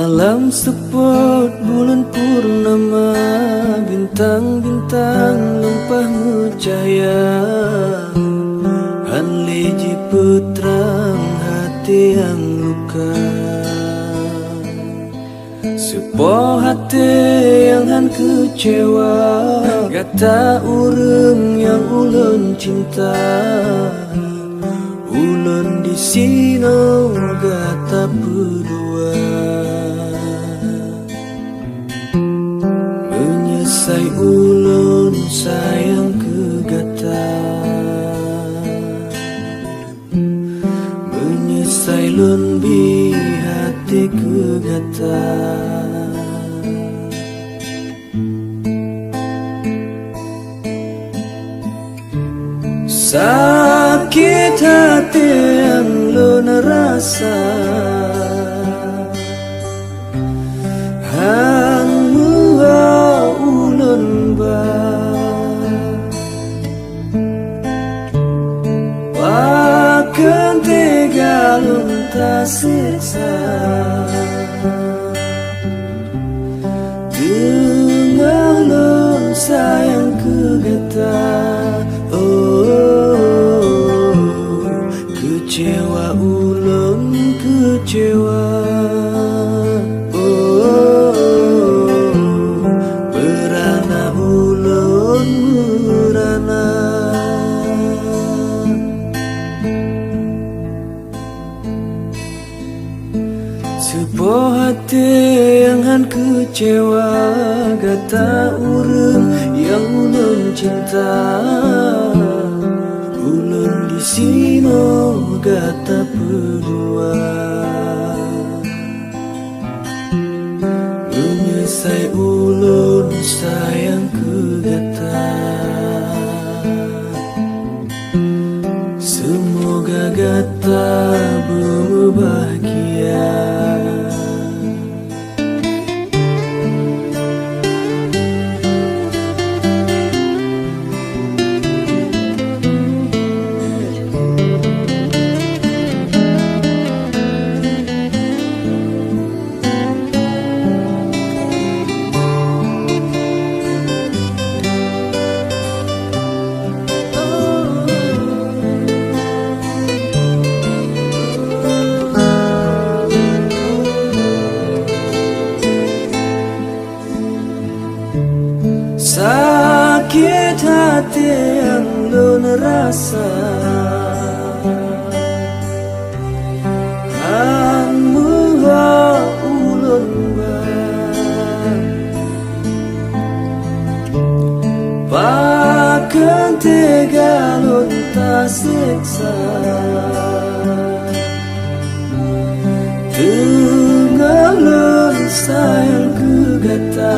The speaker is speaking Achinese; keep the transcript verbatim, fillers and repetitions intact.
Lam seupôt buleuen purnama, bintang-bintang lumpah meucahya, hán lé jipeutrang até nyang luka. Soe po até nyang hán keucewa, gata ureuëng nyang ulôn cinta. Ulôn disinoe gata peudua. Meunyeusai ulôn sayang keu gata. Meunyeusai lôn bri até keu gata. Sakét até nyang lôn rasa, hán meuho ulôn ba. Pakon teuga lôn taseksa, teungoh lôn sayang keu gata. Oh, keucewa ulôn, keucewa. Oh, peurana ulôn, peurana. Soe po até nyang hán keucewa, gata ureuëng nyang ulôn cinta. Ulôn disinoe gata peudua. Meunyeusai ulôn sayang keu gata. Seumoga gata beumubahgia. Sakét até nyang lôn rasa, hán meuho ulôn ba. Pakon teuga lôn taseksa, teungoh lôn sayang keu gata.